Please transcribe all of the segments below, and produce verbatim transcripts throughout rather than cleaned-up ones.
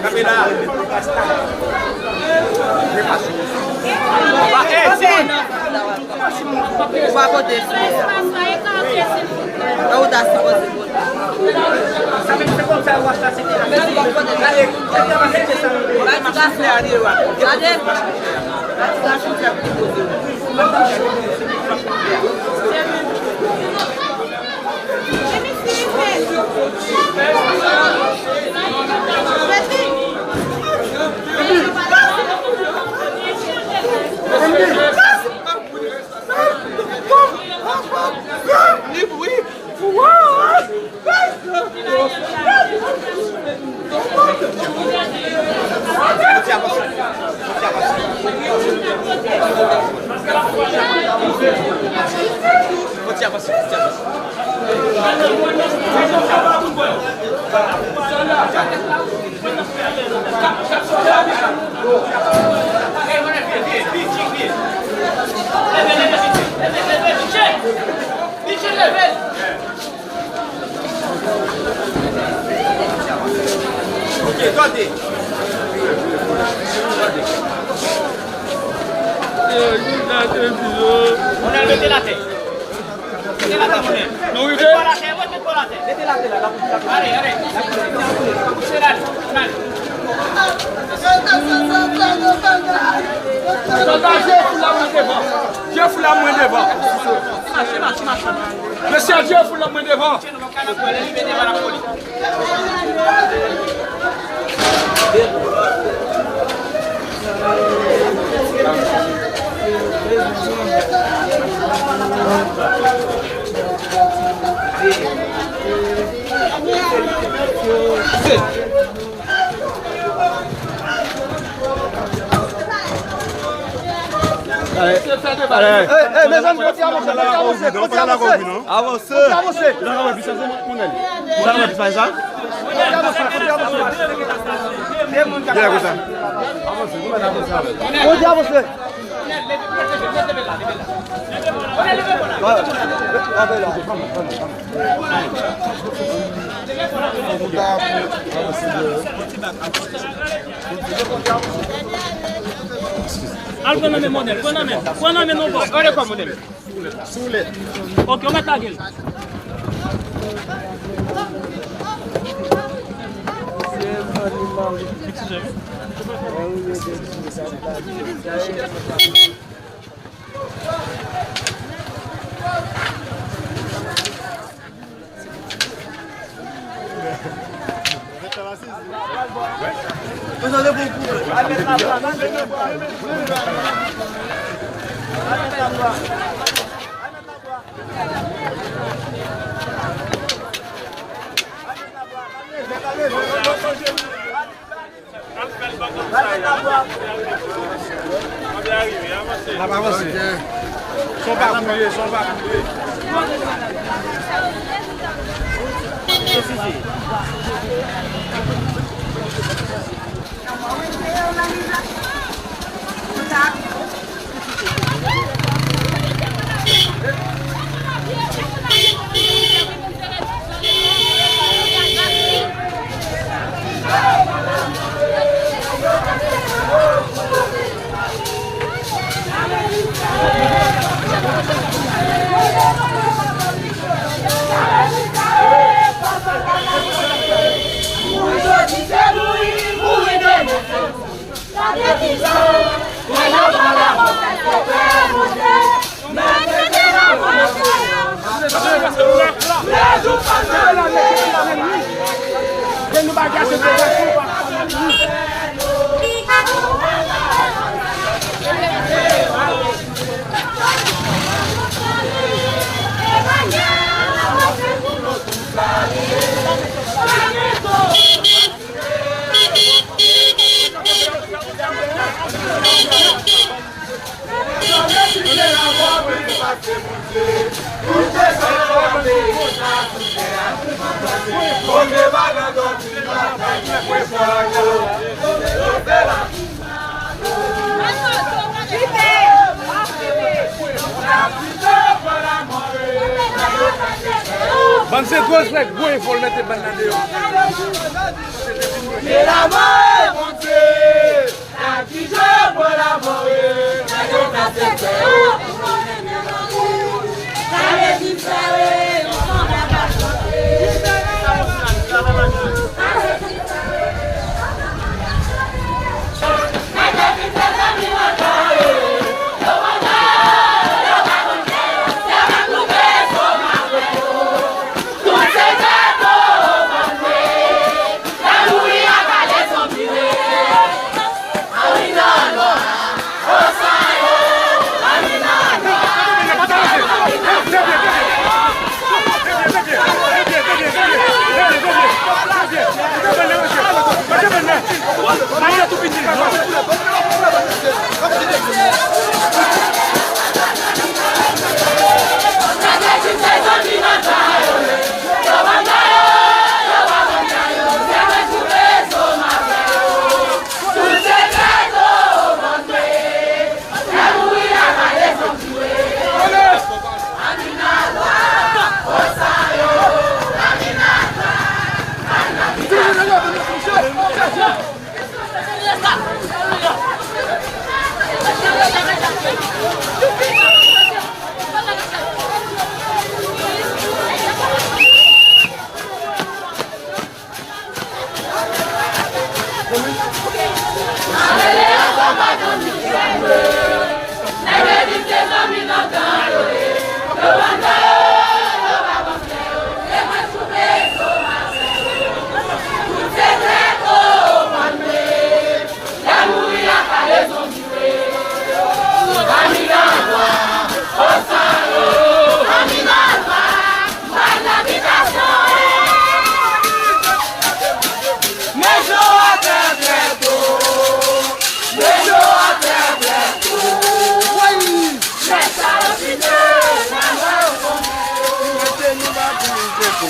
Kamera. Ou pa pote sou sa. Nan ou ta sipoze pote. Gade. Gade. Ok, tande. Monèl, mete l atè. Mete l atè, Monèl. Nou rive? Mete l atè, mete l atè. Ale, ale. Pouse l ale, ale. Sòlda, Jefou la mwen devan. Jefou la mwen devan. Mesye, Jefou la mwen devan. Ey, ey, mezanmi, kontinye avanse, kontinye avanse, kontinye avanse. Avanse. Kontinye avanse. Kontinye avanse, kontinye avanse. Kontinye avanse. Al pran nan men Monèl, pran nan men, pran nan men non bò. Gade kò Monèl. Sou lè. Ok, ou mèt lage l. N ap avanse. Son pa koule, son pa koule. Bann se gwo frè, gwo efò l mete bann nan deyò. Se lanmò e Bondye, nan ki jan yo pran lanmò e, nan yo ka se fè yo, pou konnen men lanmò. Sa vle di fè yo, yo sanble ak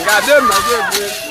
Gade m nan je vre.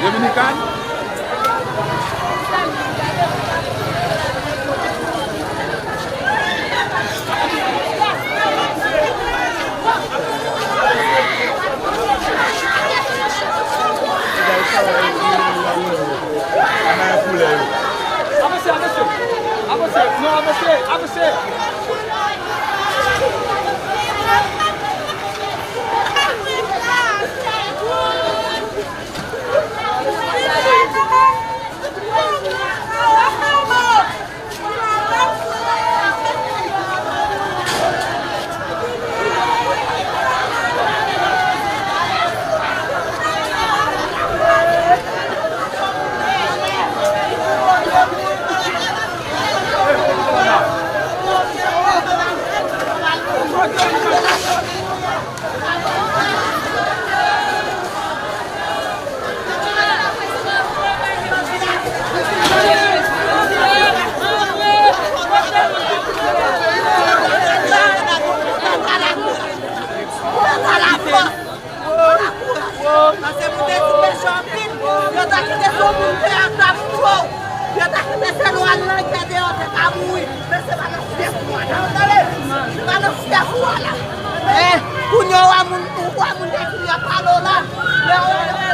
Dominican? Avanse, avanse, avanse, non, avanse, avanse. Paske pou te ti peche anpil, yo ta kite sou moun fè a t ap cho. Yo ta kite sèl ou al nan gè deyò, te ka mouri. Men se pa nan fyèf nou al. Se pa nan fyèf ou al la. Eh, kounye a, ou wè moun, ou wè moun te di y ap pale w la. Lè w wè yo, yo,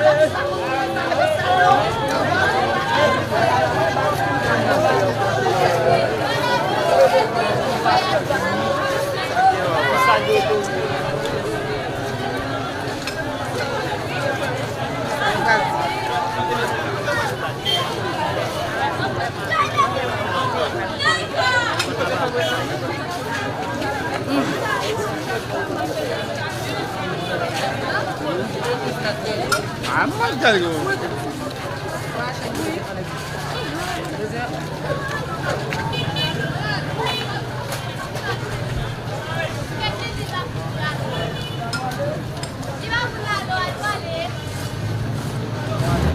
yo, yo, Ah, mwen gade yo.